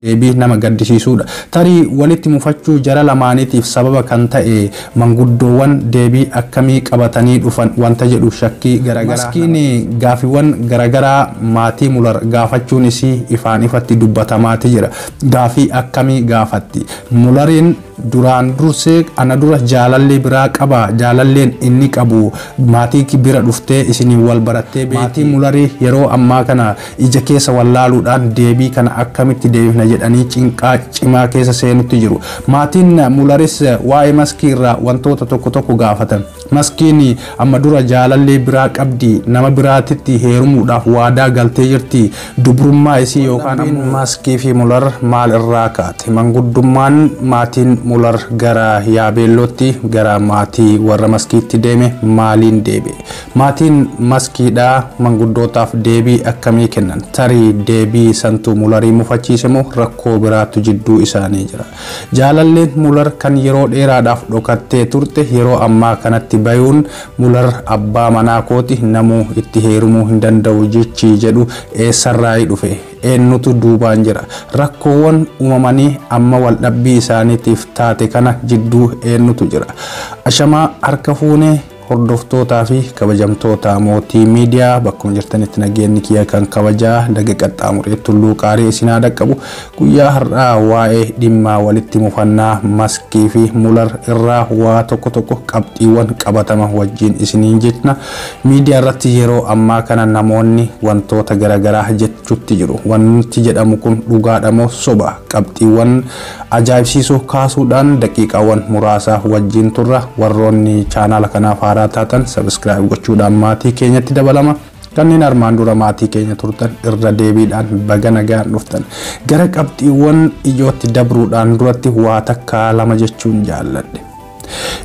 Deebii nama gaddisiisuudha. Tarii walitti mufachuu jara lamaaniitiif sababa kan ta'e manguddoowwan deebii akkamii qabatanii dhufan wanta jedhu shakkii garaagaraa. Maskiin gaafiiwwan garaagaraa maatii Mular gaafachuun isii ifaan ifatti dubbatamaati jira. Gaafii akkamii gaafatti? Mulariin duraan dursee ana dura jaalallee biraa qaba, jaalalleen inni qabu maatii bira dhuftee isiniin wal barattee maatii Mularii yeroo ammaa kana ija keessa wallaaluudhaan deebii kana akkamitti deebifna jedhanii cinqaa cimaa keessa seenutti jiru. Maatiin Mularis waa'ee Maskii irraa wantoota tokko tokko gaafatan. Maskiin amma dura jaalallee biraa qabdi, nama biraatitti heerumuudhaaf waadaa galtee jirti. Dubrummaa isii yookaan Maskii fi Mular maal irraa kaate? Manguddummaan maatiin Mular gara Yaabeellootti, gara maatii warra Maskiitti deeme maaliin deebi'e? Maatiin Maskiidhaa manguddootaaf deebii akkamii kennan? Tarii deebii santu Mularii mufachiise moo rakkoo biraatu jidduu isaanii jira? Jaalalleen Mular kan yeroo dheeraadhaaf dhokattee turte yeroo ammaa kanatti bayuun Mular abbaa manaa kooti, namuu itti heerumuu hin danda'u jechi jedhu eessarraa dhufe? Eenyutu duubaan jira? Rakkoowwan uumamanii amma waldhabbii isaaniitiif taate kana jidduu eenyutu jira? Ashamaa, harka fuunee hordoftootaa fi kabajamtoota Mootii Miidiyaa, bakkuma jirtanitti nageenyi kiyya kan kabajaa daga qaxxaamuree tulluu qaarii isinaa dhaqqabu. Guyyaa har'aa waa'ee dhimma walitti mufannaa Maskii fi Mular irraa waa tokko tokko qabxiiwwan qabatama wajjin isiniin jenna. Miidiyaa irratti yeroo ammaa kana namoonni wantoota garaagaraa jechuutti jiru. Wanti jedhamu kun dhugaadha moo soba? Qabxiiwwan ajaa'ibsiisoo kaasuudhaan daqiiqaawwan muraasa wajjin turra. Warroonni chaanaala kanaaf haaraa taatan subscribe gochuudhaan maatii keenyatti dabalama. Kanneen armaan dura maatii keenya turtan irra deebiidhaan baga nagaan dhuftan. Gara qabxiiwwan ijootti dabruudhaan duratti waa takkaa lama jechuun jaalladhe.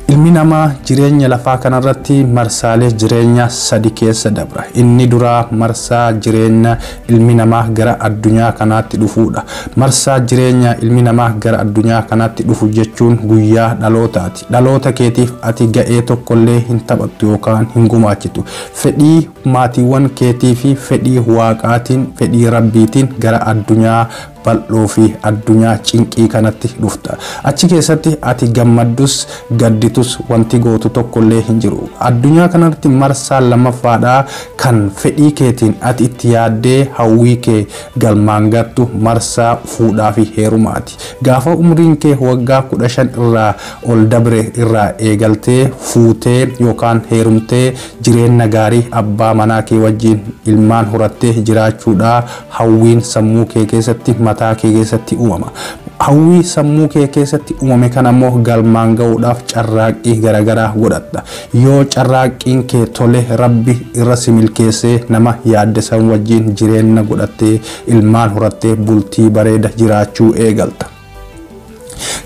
Ilmi namaa jireenya lafaa kanarratti marsaalee jireenya sadi keessa dabra. Inni duraa marsaa jireenya ilmi namaa gara addunyaa kanaatti dhufuudha. Marsaa jireenya ilmi namaa gara addunyaa kanaatti dhufu jechuun guyyaa dhalootaati. Dhaloota keetiif ati ga'ee tokkollee hin taphattu yookaan hin gumaachitu. Fedhii maatiiwwan keetii fi fedhii waaqaatiin, fedhii rabbiitiin gara addunyaa bal'oo fi addunyaa cinqii kanatti dhufta. Achi keessatti ati gammaddus gadditus wanti gootu tokkollee hin jiru. Addunyaa kanatti marsaa lammaffaadhaa kan fedhii keetiin ati itti yaaddee hawwii kee galmaan gattu marsaa fuudhaa fi heerumaati. Gaafa umriin kee waggaa 15 irraa ol dabre irraa eegaltee fuutee yookaan heerumtee jireenya gaarii abbaa manaa kee wajjin ilmaan horattee jiraachuudhaa hawwiin sammuu kee keessatti, mataa kee keessatti uumama. Hawwii sammuu kee keessatti uumame kana immoo galmaan ga'uudhaaf carraaqqii garaagaraa godhatta. Yoo carraaqqiin kee tole, rabbi irra si milkeessee nama yaadde san wajjin jireenya godhattee, ilmaan horattee, bultii bareeda jiraachuu eegalta.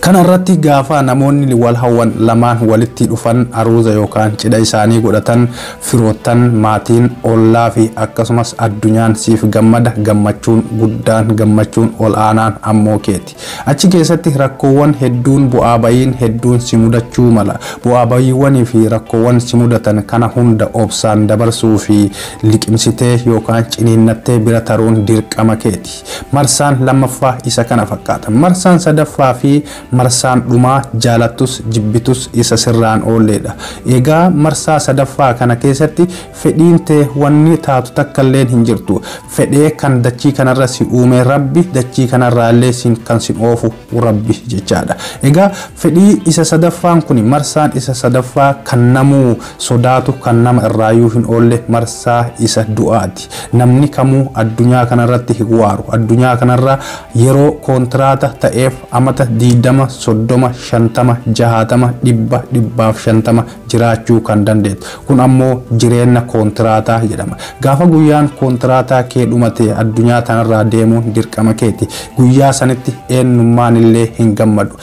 Kana irratti gaafa namoonni wal hawwan lamaan walitti dhufan, aruuza yookaan cidha isaanii godhatan, firoottan, maatiin, ollaa fi akkasumas addunyaan siif gammada. Gammachuun guddaan, gammachuun ol aanaan ammoo keeti. Achi keessatti rakkoowwan hedduun, bu'aa bayiin hedduun si mudachuu mala. Bu'aa bayiiwwanii fi rakkoowwan si mudatan kana hunda obsaan dabarsuu fi liqimsitee yookaan ciniinnattee bira taruun dirqama keeti. Marsaan lammaffaa isa kana fakkaata. Marsaan sadaffaa fi marsaan dhumaa jaalattus jibbitus isa sirraan oolleedha. Egaa marsaa sadaffaa kana keessatti fedhiin tee wanni taatu takka illee hin jirtu. Fedhee kan dachii kanarra si uume rabbi, dachii kanarraa illee kan si oofu rabbi jechaadha. Egaa fedhii isa sadaffaan kun, marsaan isa sadaffaa kan namuu sodaatu, kan nama irraayyuu hin oolle, marsaa isa du'aati. Namni kamuu addunyaa kanarratti hin waaru. Addunyaa kanarra yeroo koontiraata ta'eef amata 20, 30, 50, 60, 100, 150 jiraachuu kan dandeettu. Kun ammoo jireenya koontiraataa jedhama. Gaafa guyyaan koontiraataa kee dhumate addunyaa tanarraa deemuun dirqama keeti. Guyyaa sanitti eenyummaan illee hin gammadu.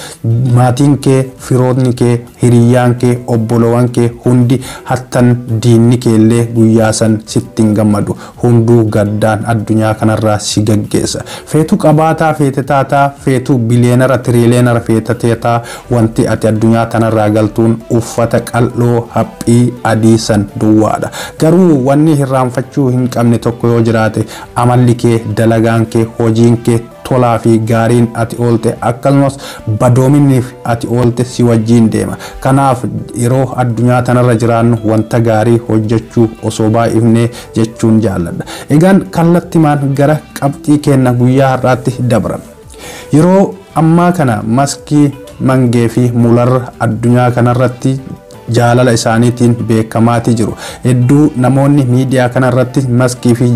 Maatiin kee, firootni kee, hiriyyaan kee, obbolowan kee hundi, hattan diinni kee illee guyyaa san sitti hin gammadu. Hunduu gaddaan addunyaa kanarraa si gaggeessa. Feetu qabaataa feete taataa, feetu biliyeenara, tiriileenara feeta teetaa, wanti ati addunyaa tanarraa galtuun uffata qal'oo haphii adii san duwwaadha. Garuu wanni hirraanfachuu hin qabne tokko yoo jiraate, amalli kee, dalagaan kee, hojiin kee, tolaa fi gaariin ati oolte, akkasumas badoominniif ati oolte si wajjiin deema. Kanaaf yeroo addunyaa tanarra jiraannu wanta gaarii hojjechuu osoo baay'ifnee jechuun jaalladha. Egaan kallattimaan gara qabxii keenna guyyaa har'aatti dabra. Yeroo ammaa kana Maskii Mangee fi Mular addunyaa kanarratti jaalala isaaniitiin beekamaati jiru. Hedduu namoonni miidiyaa kanarratti Maskii fi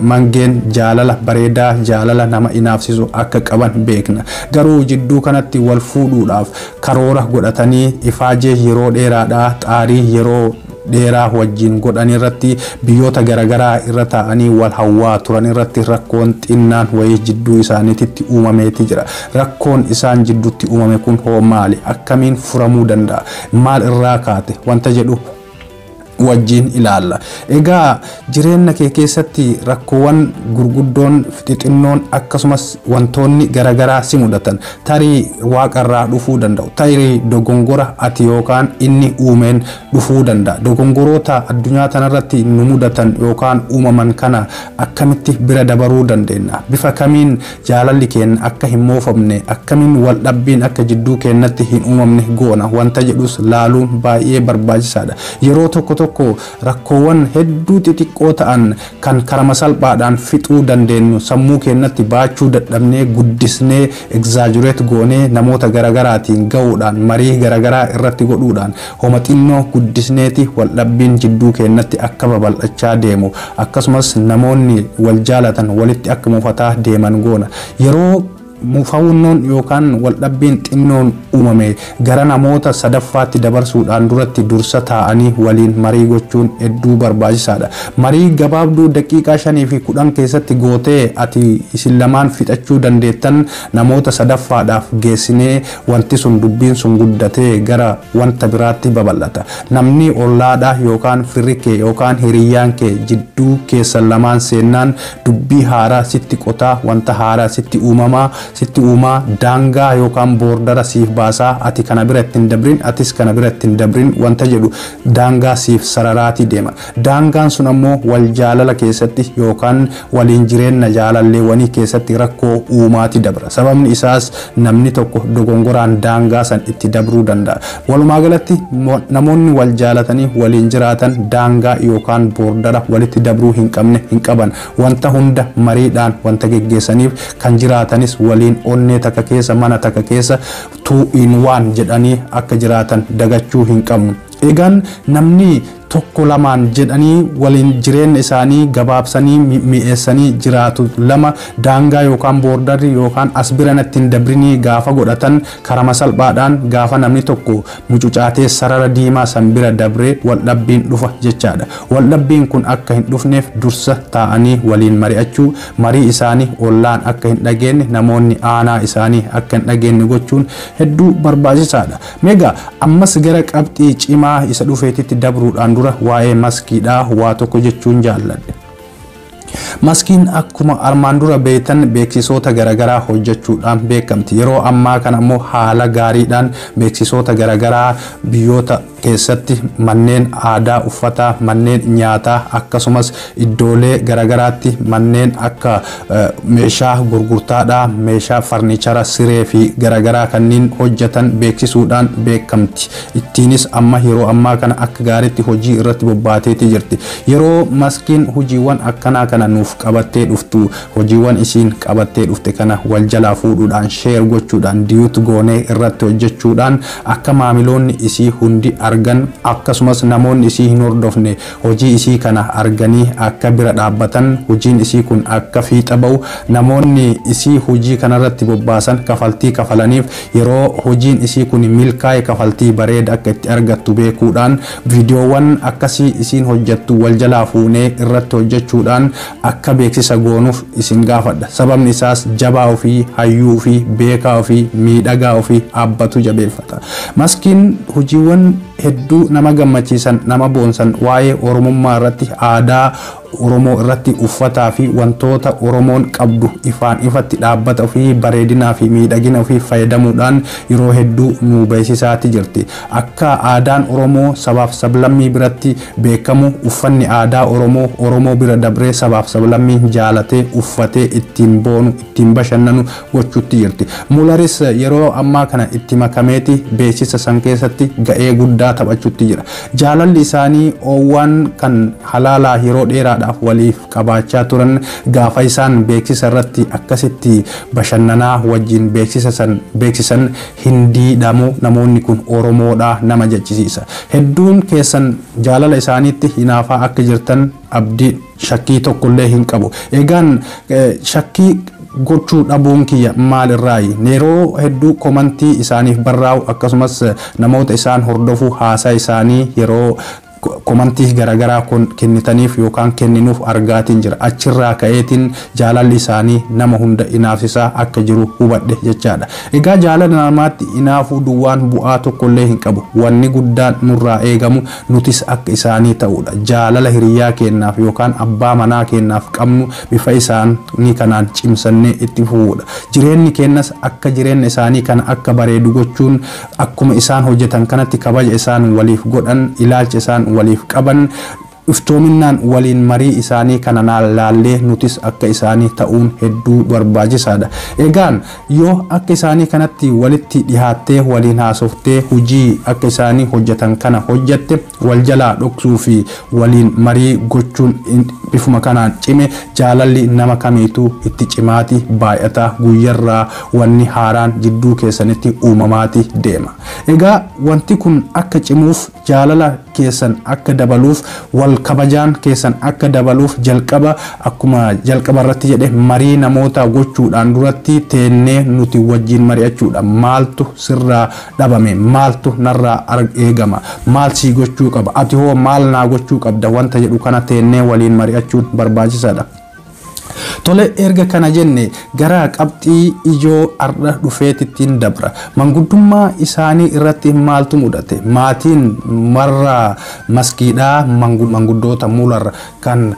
Mangeen jaalala bareedaa, jaalala nama inaafsisu akka qaban beekna. Garuu jidduu kanatti wal fuudhuudhaaf karoora godhatanii ifaajee yeroo dheeraadhaa, xaarii yeroo dheeraa wajjin godhan irratti, biyyoota garaagaraa irra taa'anii wal hawwaa turan irratti rakkoon xinnaan wayii jidduu isaaniititti uumameeti jira. Rakkoon isaan jidduutti uumame kun hoo maali? Akkamiin furamuu danda'a? Maal irraa kaate? Wanta jedhu wajjin ilaalla. Egaa jireenya kee keessatti rakkoowwan gurguddoon, xixinnoon, akkasumas wantoonni garaagaraa si mudatan tarii waaqarraa dhufuu danda'u. Tarii dogongora ati yookaan inni uumeen dhufuu danda'a. Dogongoroota addunyaa tanarratti nu mudatan yookaan uumaman kana akkamitti bira dabaruu dandeenya? Bifa kamiin jaalalli keenya akka hin moofamne, akkamiin wal dhabbiin akka jidduu keenyatti hin uumamne goona wanta jedhus laaluun baay'ee barbaachisaadha. Yeroo tokko tokko rakkoowwan hedduu xixiqqoo ta'an kan karama salphaadhaan fixuu dandeenyu sammuu keenyatti baachuu dadhabnee, guddisnee, exaggerate goonee, namoota garagaraatiin ga'uudhaan, marii garagaraa irratti godhuudhaan homa xinnoo guddisneeti waldhabbiin jidduu keenyatti akka babal'achaa deemu, akkasumas namoonni wal jaalatan walitti akka mufataa deeman goona. Yeroo mufawunnoon yookaan waldhabbiin xinnoon uumame gara namoota sadaffaatti dabarsuudhaan duratti dursa taa'anii waliin marii gochuun hedduu barbaachisaadha. Marii gabaabduu daqiiqaa 5 fi 10 keessatti gootee ati isin lamaan fixachuu dandeettan namoota sadaffaadhaaf geessinee wanti sun, dubbiin sun guddatee gara wanta biraatti babal'ata. Namni ollaadhaa yookaan firri kee yookaan hiriyyaan kee jidduu keessan lamaan seennaan dubbii haaraa sitti qotaa, wanta haaraa sitti uumamaa, sitti uumaa, daangaa yookaan border siif baasaa, ati kana bira ittiin dabrin, atis kana bira ittiin dabrin wanta jedhu daangaa siif sararaatii deema. Daangaan sun ammoo wal jaalala keessatti yookaan waliin jireenya jaalalleewwanii keessatti rakkoo uumaati dabra. Sababni isaas namni tokko dogongoraan daangaa san itti dabruu danda'a. Walumaa galatti namoonni wal jaalatanii waliin jiraatan daangaa yookaan border walitti dabruu hin qabne hin qaban. Wanta hunda mariidhaan wanta geggeessaniif kan jiraatanis waliin onnee takka keessa, mana takka keessa, two in one jedhanii akka jiraatan dagachuu hin qabnu. Egaan namni tokko lamaan jedhanii waliin jireenya isaanii gabaabsanii mi'eessanii jiraatu lama daangaa yookaan borderri yookaan as bira natti hin dabrinii gaafa godhatan, karama salphaadhaan gaafa namni tokko mucucaatee sarara diimaa san bira dabree waldhabbiin dhufa jechaadha. Waldhabbiin kun akka hin dhufneef dursa taa'anii waliin mari'achuu, marii isaanii ollaan akka hin dhageenye, namoonni aanaa isaanii akka hin dhageenye gochuun hedduu barbaachisaadha. Meegaa ammas gara qabxii cimaa isa dhufeetitti dabruudhaan dura waa'ee Maskiidhaa waa tokko jechuun jaalladhe. Maskiin akkuma armaan dura beektan beeksisoota garaagaraa hojjechuudhaan beekamti. Yeroo ammaa kana immoo haala gaariidhaan beeksisoota garaagaraa biyyoota keessatti manneen aadaa uffataa, manneen nyaataa, akkasumas iddoolee garaagaraatti manneen akka meeshaa gurgurtaadhaa, meeshaa farniichara, siree fi garaagaraa kanneen hojjetan beeksisuudhaan beekamti. Ittiinis amma yeroo ammaa kana akka gaariitti hojii irratti bobbaateeti jirti. Yeroo Maskiin hojiiwwan akkanaa kana nuuf qabattee dhuftu, hojiiwwan isiin qabattee dhufte kana wal jalaa fuudhuudhaan, share gochuudhaan, duet goonee irratti hojjechuudhaan akka maamiloonni isii hundi argan, akkasumas namoonni isii hin hordofne hojii isii kana arganii akka bira dhaabbatan, hojiin isii kun akka fiixa ba'u, namoonni isii hojii kanarratti bobbaasan kafaltii kafalaniif yeroo hojiin isii kun milkaa'e kafaltii bareeda akka itti argattu beekuudhaan, viidiyoowwan akkasii isiin hojjettu wal jalaa fuunee irratti hojjechuudhaan akka beeksisa goonuuf isin gaafadha. Sababni isaas jabaa ofii, hayyuu ofii, beekaa ofii, miidhagaa ofii abbatu jabeeffata. Maskiin hojiiwwan Hedduu nama gammachiisan, nama boonsan, waa'ee Oromummaa irratti, aadaa Oromoo irratti, uffataa fi wantoota Oromoon qabdu ifaan ifatti dhaabbata ofii bareedinaa fi miidhagina ofii fayyadamuudhaan yeroo hedduu nu beeksisaati jirti. Akka aadaan Oromoo sabaaf sablammii biratti beekamu, uffanni aadaa Oromoo Oromoo bira dabree sabaaf sablammii jaalatee uffatee ittiin boonu, ittiin bashannanu gochuutti jirti. Mularis yeroo ammaa kana itti makameeti beeksisa san keessatti ga'ee guddaa taphachuutti jira. Jaalalli isaanii oowwan kan halaalaa yeroo dheeraadhaaf waliif qabaachaa turan, gaafa isaan beeksisa irratti akkasitti bashannanaa wajjin beeksisa san beeksisan, Hindiidhamoo namoonni kun Oromoodha nama jechisiisa. Hedduun keessan jaalala isaaniitti hinaafaa akka jirtan abdii shakkii tokkollee hin qabu. Egaan shakkii gochuu dhabuun kiyya maal irraayi? Yeroo hedduu komantii isaaniif barraa'u, akkasumas namoota isaan hordofu haasaa isaanii yeroo komantii garaagaraa kun kennitaniif yookaan kenninuuf argaatiin jira. Achirraa ka'eetiin jaalalli isaanii nama hunda inaafsisaa akka jiru hubadhe jechaadha. Egaa jaalala namaatti inaafuu duwwaan bu'aa tokkollee hin qabu. Wanni guddaan nurraa eegamu nutis akka isaanii ta'uudha. Jaalala hiriyaa keenyaaf yookaan abbaa manaa keenyaaf qabnu bifa isaanii kanaan cimsannee itti fufuudha. Jireenyi keenyas akka jireenya isaanii kana akka bareedu gochuun, akkuma isaan hojjetan kanatti kabaja isaan waliif godhan, ilaalcha isaan waliif qaban, iftoominaan waliin marii isaanii kana laallee nutis akka isaanii ta'uun hedduu barbaachisaadha. Egaan yoo akka isaanii kanatti walitti dhihaattee, waliin haasoftee, hojii akka isaanii hojjetan kana hojjette, wal jalaa dhoksuu fi waliin marii gochuun bifuma kanaan cime, jaalalli nama kamiituu itti cimaati baay'ataa, guyyarraa wanni haaraan jidduu keessanitti uumamaati deema. Egaa wanti kun akka cimuuf, jaalala keessan akka dabaluuf, wal kabajaan keessan akka dabaluuf, jalqaba akkuma jalqaba irratti jedhe, marii namoota gochuudhaan duratti teennee nuti wajjin mari'achuudha. Maaltu sirraa dhabame? Maaltu narraa eegama? Maal sii gochuu qaba? Ati hoo maal naa gochuu qabda? Wanta jedhu kana teennee waliin mari'achuun barbaachisaadha. Tole, erga kana jenne gara qabxii ijoo arra dhufeetittiin dabra. Manguddummaa isaanii irratti maaltu mudate? Maatiin marra maskiidhaa manguddoota Mular kan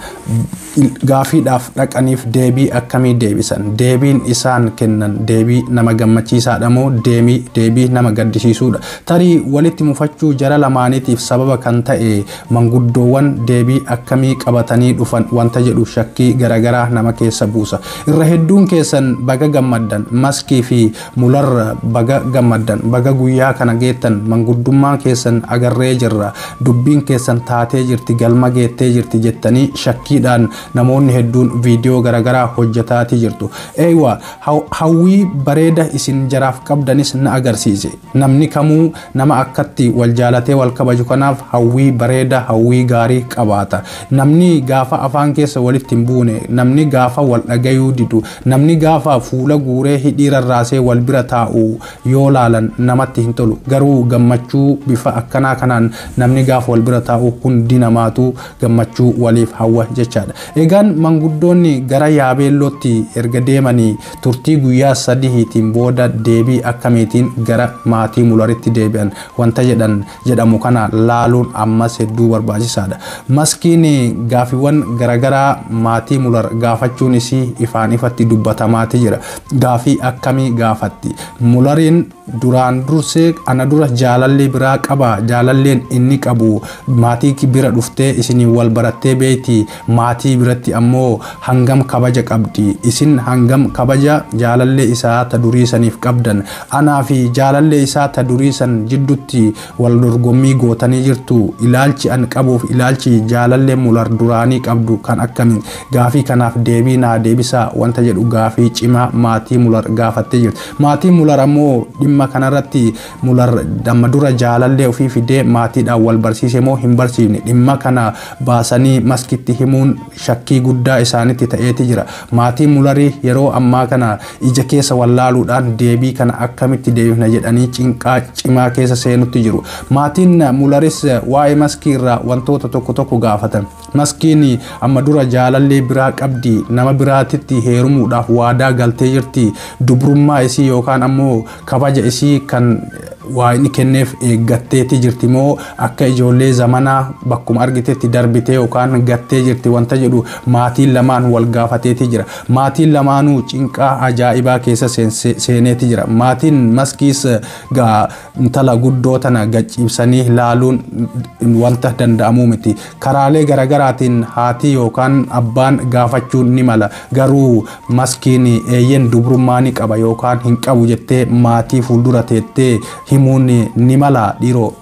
gaafiidhaaf dhaqaniif deebii akkamii deebisan? Deebiin isaan kennan deebii nama gammachiisaadha moo deebii nama gaddisiisuudha? Tarii walitti mufachuu jara lamaaniitiif sababa kan ta'e manguddoowwan deebii akkamii qabatanii dhufan wanta jedhu shakkii garaagaraa nama keessa buusa. Irra hedduun keessan baga gammaddan, Maskii fi Mular baga gammaddan, baga guyyaa kana geettan, manguddummaa keessan agarree jirra, dubbiin keessan taatee jirti, galma geettee jirti jettanii shakkiidhaan namoonni hedduun viidiyoo garaagaraa hojjetaatii jirtu. Eeywa, hawwii bareeda isin jaraaf qabdanis na agarsiise. Namni kamuu nama akkatti wal jaalatee wal kabaju kanaaf hawwii bareeda, hawwii gaarii qabaata. Namni gaafa afaan keessa walitti hin buune, namni gaafa wal dhagayuu didu, namni gaafa fuula guuree hidhii rarraasee wal bira taa'u yoo laalan namatti hin tolu. Garuu gammachuu bifa akkanaa kanaan namni gaafa wal bira taa'u hundi namaatu gammachuu waliif hawwa jechaadha. Egaan manguddoonni gara Yaabeellootti erga deemanii turtii guyyaa 3tiin booda deebii akkamiitiin gara maatii Mularitti deebi'an wanta jedhan jedhamu kana laaluun ammas hedduu barbaachisaadha. Maskiin gaafiiwwan garaagaraa maatii Mular gaafachuun isii ifaan ifatti dubbatamaati jira. Gaafii akkamii gaafatti? Mulariin duraan dursee ana dura jaalallee biraa qaba, jaalalleen inni qabu maatii bira dhuftee isinii wal barattee beeyti, maatii biratti ammoo hangam kabaja qabdi, isin hangam kabaja jaalallee isaa ta durii saniif qabdan, anaa fi jaalallee isaa ta durii san jiddutti wal dorgommii gootanii jirtu, ilaalchi an qabuuf ilaalchi jaalallee Mular duraanii qabdu kan akkamiin, gaafii kanaaf deebii naa deebisaa wanta jedhu gaafii cimaa maatii Mular gaafattee jirti. Maatii Mular ammoo dhimma kanarratti Mular amma dura jaalallee ofii fidee maatiidhaan wal barsiise moo hin barsiifne, dhimma kana baasanii Maskitti himuun shakkii guddaa isaanitti ta'eeti jira. Maatiin Mularii yeroo ammaa kana ija keessa wallaaluudhaan deebii kana akkamitti deebifna jedhanii cinqaa cimaa keessa seenutti jiru. Maatiin Mularis waa'ee Maskii irraa wantoota tokko tokko gaafatan. Maskiin amma dura jaalallee biraa qabdi, nama biraatitti heerumuudhaaf waadaa galtee jirti, dubrummaa isii yookaan ammoo kabaja isii kan waa inni kenneef eeggatteeti jirti moo akka ijoollee zamanaa bakkuma argitetti darbitee yookaan gattee jirti wanta jedhu maatiin lamaan wal gaafateeti jira. Maatiin lamaanuu cinqaa ajaa'ibaa keessa seeneeti jira. Maatiin Maskiis gaa intala guddoo tana gacciibsanii laaluun wanta danda'amuu miti. Karaalee garagaraatiin haati yookaan abbaan gaafachuun ni mala. Garuu Maskiin eeyyen dubrummaa ni qaba yookaan hin qabu jettee maatii fuuldura teettee himuun ni mala dhiiroo.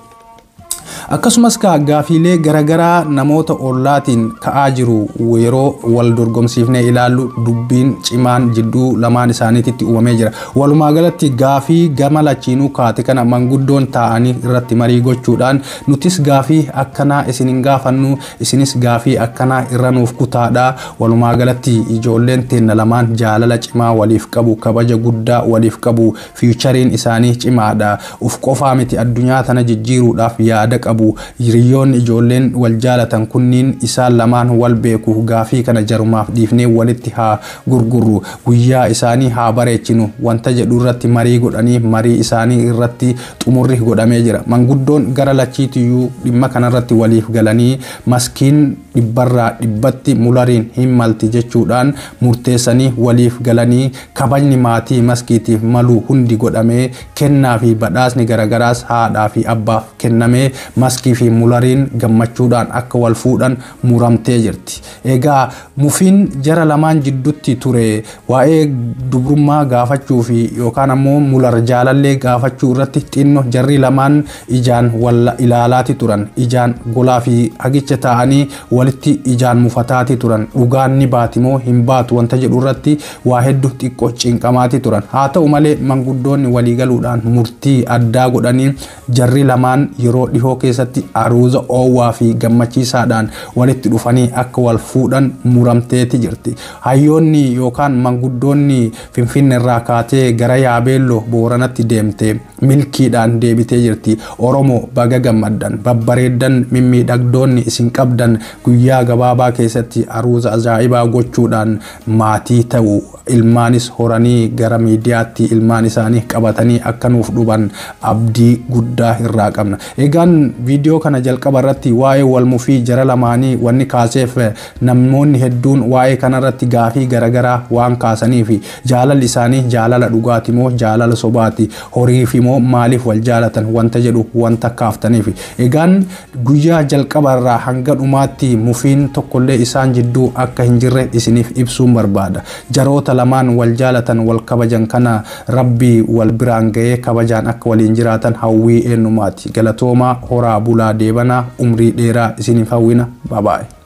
Akkasumas gaafiilee garagaraa namoota ollaatiin ka'aa jiru yeroo wal dorgomsiifnee ilaallu dubbiin cimaan jidduu lamaan isaaniititti uumamee jira. Walumaa galatti gaafii gama lachiinuu kaate kana manguddoon taa'anii irratti marii gochuudhaan nutis gaafii akkanaa isin hin gaafannu, isinis gaafii akkanaa irra nuuf kutaadha. Walumaa galatti ijoolleen teenna lamaan jaalala cimaa waliif qabu, kabaja guddaa waliif qabu, futureiin isaanii cimaadha. Uf qofaa miti, addunyaa tana jijjiiruudhaaf yaada qabu. Hiriyoonni ijoolleen wal jaalatan kunniin isaan lamaan wal beeku, gaafii kana jarumaaf dhiifnee walitti haa gurgurru, guyyaa isaanii haa bareechinu wanta jedhu irratti marii godhanii marii isaanii irratti xumurri godhamee jira. Manguddoon gara lachiitiyyuu dhimma kanarratti waliif galanii Maskiin dhibbarraa dhibbatti Mulariin hin malti jechuudhaan murteessanii waliif galanii kabajni maatii Maskiitiif malu hundi godhamee kennaa fi badhaasni garagaraas haadhaa fi abbaaf kennamee Maskii fi Mulariin gammachuudhaan akka wal fuudhan muramtee jirti. Egaa mufiin jara lamaan jidduutti ture waa'ee dubrummaa gaafachuu fi yookaan ammoo Mular jaalallee gaafachuu irratti xinno jarri lamaan ijaan wal ilaalaati turan. Ijaan golaa fi hagicha ta'anii walitti ijaan mufataati turan. Dhugaan ni baati moo hin baatu wanta jedhu irratti waa hedduu xiqqoo cinqamaati turan. Haa ta'u malee manguddoonni waliigaluudhaan murtii addaa godhanii jarri lamaan yeroo dhihoo keessatti aruuza oowwaa fi gammachiisaadhaan walitti dhufanii akka wal fuudhan muramteeti jirti. Hayyoonni yookaan manguddoonni Finfinne irraa kaatee gara Yaabeelloo Booranatti deemte milkiidhaan deebitee jirti. Oromoo baga gammaddan, babbareeddan, mimmiidhagdoonni isin qabdan guyyaa gabaabaa keessatti aruuza ajaa'ibaa gochuudhaan maatii ta'u, ilmaanis horanii gara miidiyaatti ilmaan isaanii qabatanii akka nuuf dhuban abdii guddaa irraa qabna. Egaan viidiyoo kana jalqaba irratti waa'ee walmufii jara lamaanii wanni kaaseef namoonni hedduun waa'ee kanarratti gaafii garagaraa waan kaasanii fi jaalalli isaanii jaalala dhugaati moo jaalala sobaati, horii fi moo maaliif wal jaalatan wanta jedhu wanta kaaftaniif. Egaan guyyaa jalqaba irraa hanga dhumaatti mufiin tokkollee isaan jidduu akka hin jirre isiniif ibsuun barbaada. Jaroota lamaan wal jaalatan wal kabajan kana Rabbii wal biraan ga'ee kabajaan akka waliin jiraatan hawwii eenyumaati. Galatoomaa, horaa bulaa, deebanaa, umrii dheeraa isiniif hawwina. Babaa'e.